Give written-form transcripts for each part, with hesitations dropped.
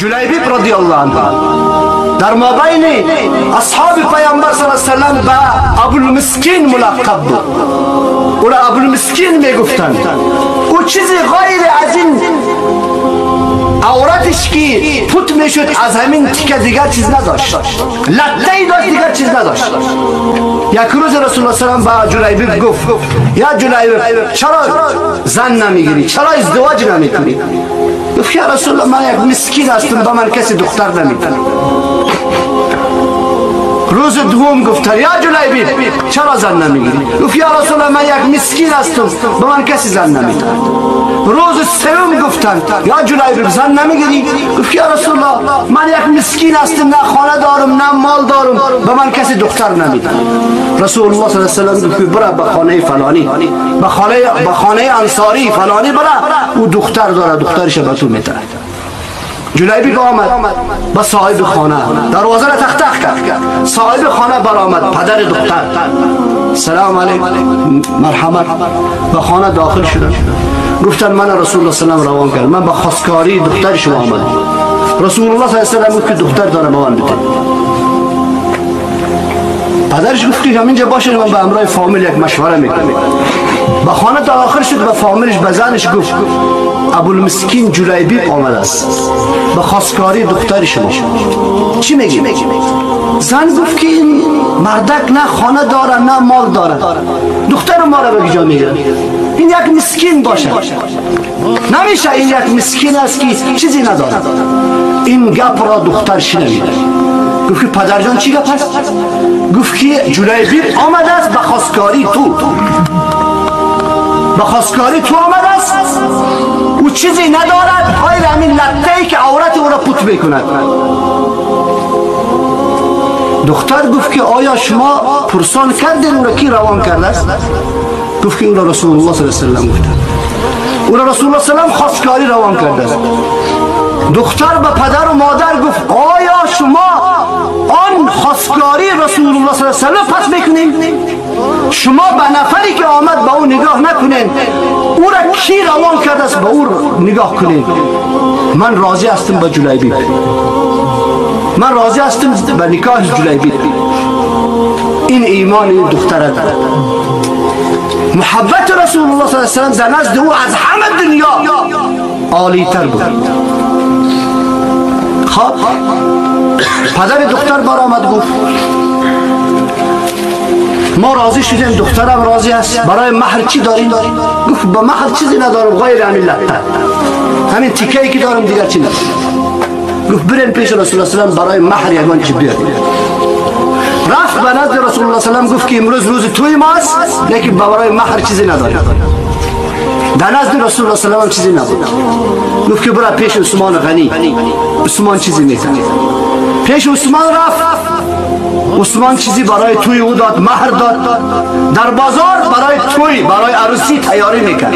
جلیبیب رضی الله عنه در مابین اصحاب پیامبر صلی الله علیه و سلم به ابوالمسکین ملقب بود. او را ابوالمسکین میگفتند. او چیزی غیر از این عورتش که پوت میشد از همین تیکه دیگر چیز نداشت، لطه ای داشت دیگر چیز نداشت. یک روز رسول الله صلی الله علیه و به جلیبیب گفت یا جلیبیب چرا زن نمیگیری، چرا ازدواج نمیکنی؟ گفت یا رسول الله من یک مسکین هستم، به من کسی دختر نمیده. روز دوم گفت یا جلیبیب چرا زن نمیگیری؟ گفت یا رسول الله من یک مسکین هستم، به من کسی زن نمیده. روز سوم گفتند یا جلیبیب زن نمیگیری؟ گفت یا رسول الله من یک مسکین هستم، نه خانه دارم نه مال دارم، به من کسی دختر نمیده. رسول الله صلی الله علیه و سلم گفت برا به خانه فلانی، به خانه انصاری فلانی برا، او دختر داره، دخترش به تو میده. جلیبیب آمد به صاحب خانه، دروازه را تخ تخ کرد. صاحب خانه برآمد، پدر دختر، سلام علیکم مرحبا. به خانه داخل شدن، گفتن من رسول الله صلی الله علیه و سلم روان کرد، من به خواستگاری دختر شما آمدم. رسول الله صلی الله علیه و سلم گفت که دختر داره به من بده. پدرش گفت که همینجا باشه، من به همراه فامیل یک مشوره میکنم. به خانه داخل شد، به فامیلش به زنش گفت ابوالمسکین جلیبیب آمده است به خواستگاری دختر شما. چی میگی؟ زن گفت که این مردک نه خانه داره نه مال داره، دختر ما را به کجا میگیره؟ این یک مسکین باشه نمیشه، این یک مسکین است که چیزی نداره. این گپ را دختر شنید. گفت که پدرجان چی گپ است؟ گفت که جلیبیب آمده است به خواستگاری تو، به خواستگاری تو آمده است، او چیزی ندارد غیر همین لطه‌ای که عورت او را پوت میکند. دختر گفت که آیا شما پرسان کردین او را کی روان کرده است؟ گفت که او را رسول الله صلی الله علیه و سلم گفته، او را رسول الله صلی الله علیه و سلم خواستگاری روان کرده است. دختر به پدر و مادر گفت آیا شما آن خواستگاری رسول الله صلی الله علیه و سلم پس میکنین؟ شما به نفری که آمد به او نگاه نکنین، او را کی روان کرده است به او نگاه کنین. من راضی هستم به جلیبیب، من راضی هستم به نکاح جلیبیب. این ایمان این دختر دارد. محبت رسول الله صلی الله علیه و سلم در نزد او از همه دنیا عالی تر بود. خب پدر دختر برآمد گفت ما راضی شدیم، دخترم راضی است، برای مهر چی داریم؟ گفت با مهر چیزی ندارم غیر همین لطه، همین تیکه‌ای که دارم دیگر چی ندارم. گفت بریم پیش رسول الله صلی الله علیه و برای مهر یگان چی بیاریم. رفت به نزد رسول الله صلی الله علیه و گفت که امروز روز توی ماست، لیکن برای مهر چیزی نداریم. در نزد رسول الله صلی الله علیه و چیزی نبود. گفت که برا پیش عثمان غنی، عثمان چیزی میده. پیش عثمان رفت، عثمان چیزی برای توی او داد، مهر داد. در بازار برای توی، برای عروسی تیاری میکرد.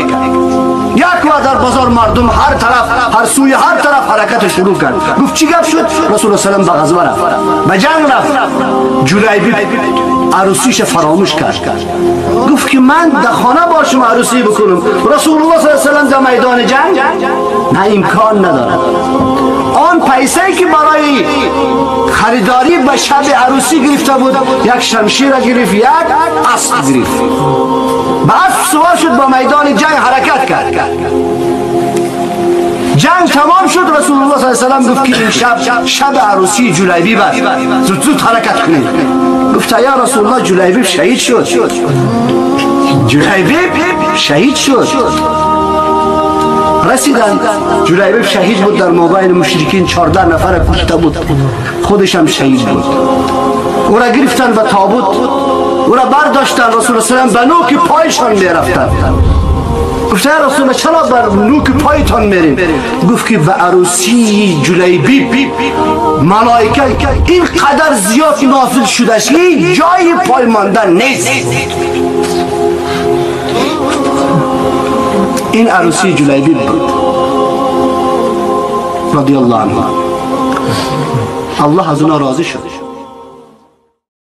یک وقت در بازار مردم هر طرف، هر سوی هر طرف حرکت شروع کرد. گفت چی گپ شد؟ رسول الله صلی الله علیه و به غزوه رفت، به جنگ رفت. جلیبیب عروسیش فراموش کرد. گفت که من در خانه باشم عروسی بکنم، رسول الله صلی الله علیه و سلم در میدان جنگ نه، امکان ندارد. آن پیسه که برای خریداری به شب عروسی گرفته بود، یک شمشیر گرفت، یک اسب گرفت، به اسب سوار شد، با میدان جنگ حرکت کرد. جنگ تمام شد، رسول الله صلی الله علیه و سلم گفت که این شب شب عروسی جلیبیب است، زود زود حرکت کنید. گفت یا رسول الله جلیبیب شهید شد، جلیبیب شهید شد. رسیدن، جلیبیب شهید بود، در مابین مشرکین 14 نفر کشته بود، خودش هم شهید بود. او را گرفتن به تابوت، او را برداشتن. رسول الله صلی الله علیه و به نوک پایشان میرفتن. گفت یا رسول الله چرا بر نوک پایتان میریم؟ گفت که به عروسی جلیبیب ملائکه اینقدر زیاد نازل شده است که جای پای ماندن نیست. این عروسی جلیبیب بود رضی الله عنه. الله از اونا راضی شد.